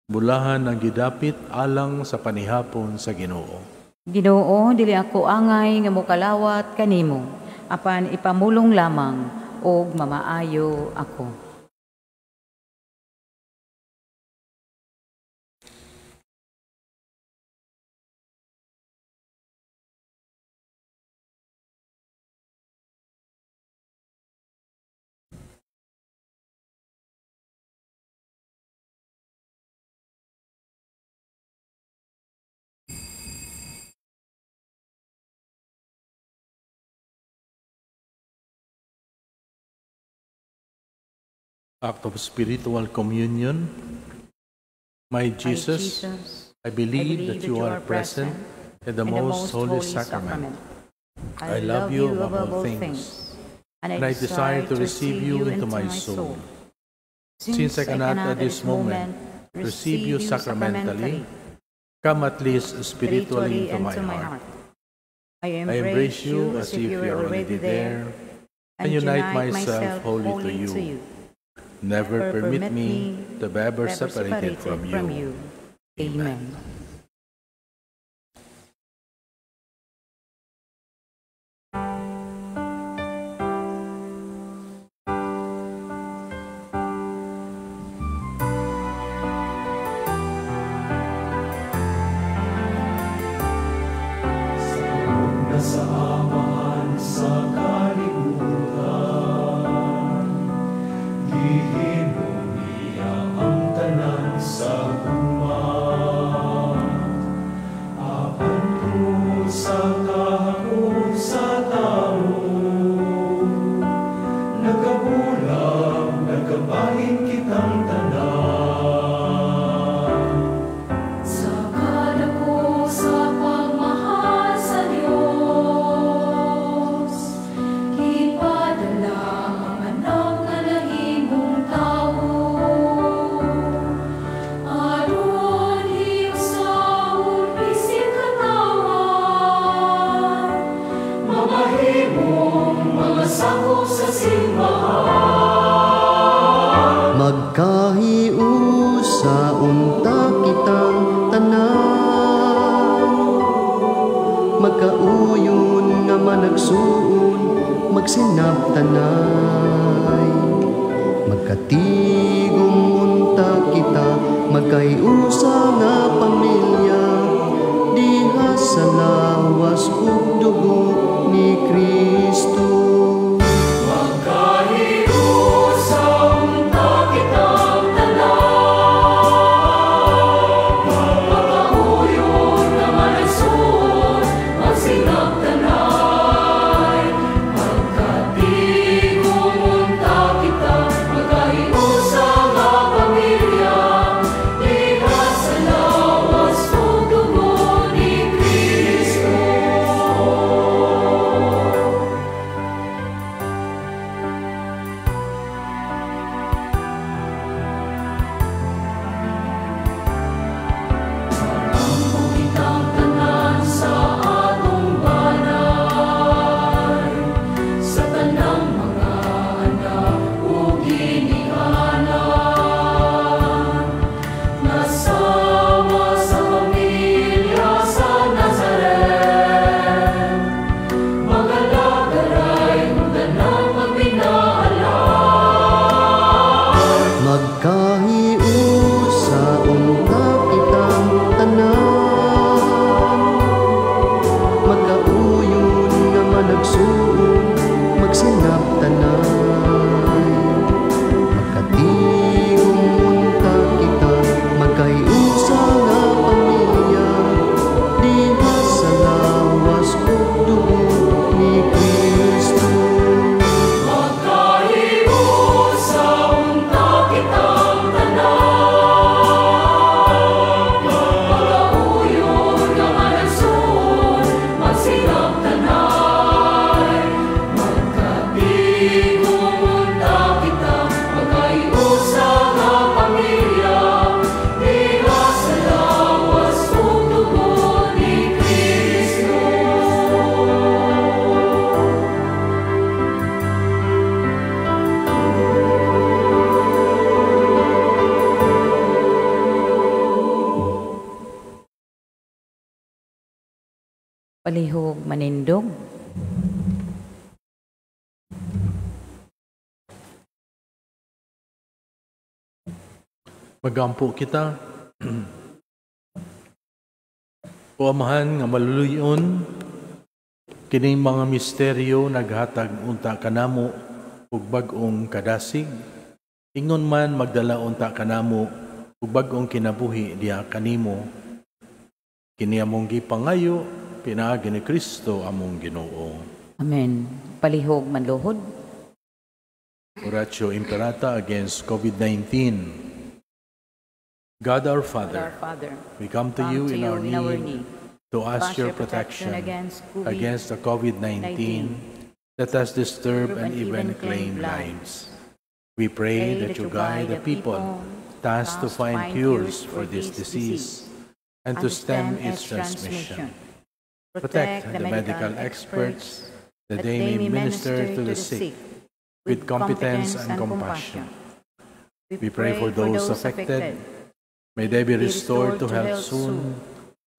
bulahan ang gidapit alang sa panihapon sa Ginoo. Ginoo, dili ako angay nga mokalawat kanimo, apan ipamulong lamang og mamaayo ako. Act of spiritual communion. My Jesus, I believe that you are present in the most holy sacrament. I love you above all things, and I desire to receive you into my soul. Since I cannot at this moment receive you sacramentally, come at least spiritually into my heart. I I embrace you as if you are already there, and unite myself wholly to you. Never permit me to be ever separated from you. Amen. Sa sa amahan sa kalibutan, gihimo niya ang tanan sa gugma. Apan tungod sa kahakot sa tawo, nagkabulag, nagkabahin kitang tanan. Sa kadako sa pagmahal sa Dios, gipadala ang anak nga nahimong tawo, aron hiusahon bisig katawhan, Mamahimong mga sakop sa simbahan. Magkahiusa unta kitang tanan, magkauyon nga managsuon, magsinabtanay. Magkatigom unta kita, magkahiusa nga pamilya, diha sa lawas ug dugo ni Kristo. Magkahiusa unta kitang tanan, Magkauyon nga managsuon, magsinabtanay. Magkatigom unta kita, magkahiusa nga pamilya, diha sa lawas ug dugo ni Kristo. Palihog manindog. Magampo kita. O Amahan nga maluluyon, kining mga misteryo naghatag unta kanamo ug bag-ong kadasig, ingon man magdala unta kanamo ug bag-ong kinabuhi diha kanimo. Kini among gipangayo pinaagi ni Kristo among Ginoo. Amen. Palihog manluhod. Oratio Imperata against COVID-19. God our Father, Our Father, we come to you in our need to ask your protection against the COVID-19 that has disturbed and even claimed lives. We pray that you guide the people tasked to find cures for this disease and to stem its transmission. Protect the medical experts that they may minister to the sick with competence and compassion. We pray for those affected. May they be restored to health soon.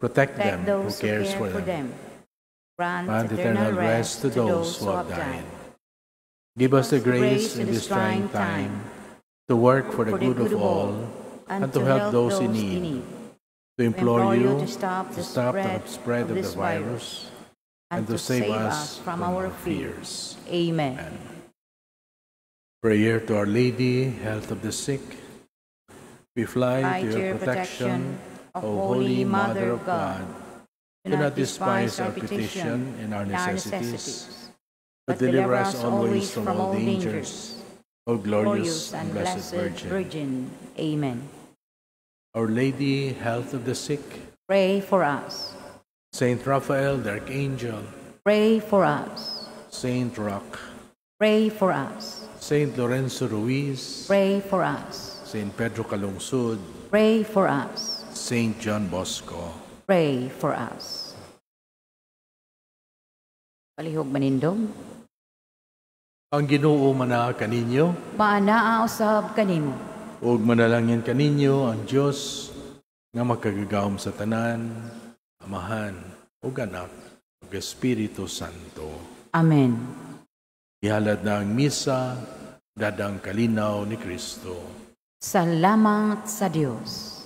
Protect them who cares for them. Grant eternal rest to those who have died. Give us the grace in this trying time to work for the good of all and to help those in need. To implore you to stop the spread of the virus and to save us from our fears. Amen. Prayer to Our Lady, Health of the Sick. We fly to your protection, O Holy Mother of God. Do not despise our petition and our necessities, but deliver us always from all dangers, O glorious and blessed Virgin. Amen. Our Lady, Health of the Sick, pray for us. Saint Raphael, the Archangel, pray for us. Saint Roch, pray for us. Saint Lorenzo Ruiz, pray for us. Saint Pedro Calungsod, pray for us. Saint John Bosco, pray for us. Palihog manindog. Ang Ginoo manaa kaninyo, maanaa usab kanimo. Ug manalangin kaninyo ang Dios nga makagagahom sa tanan, Amahan ug Anak ug Espiritu Santo. Amen. Ihalad na ang misa, dadang kalinaw ni Kristo. Salamat sa Dios.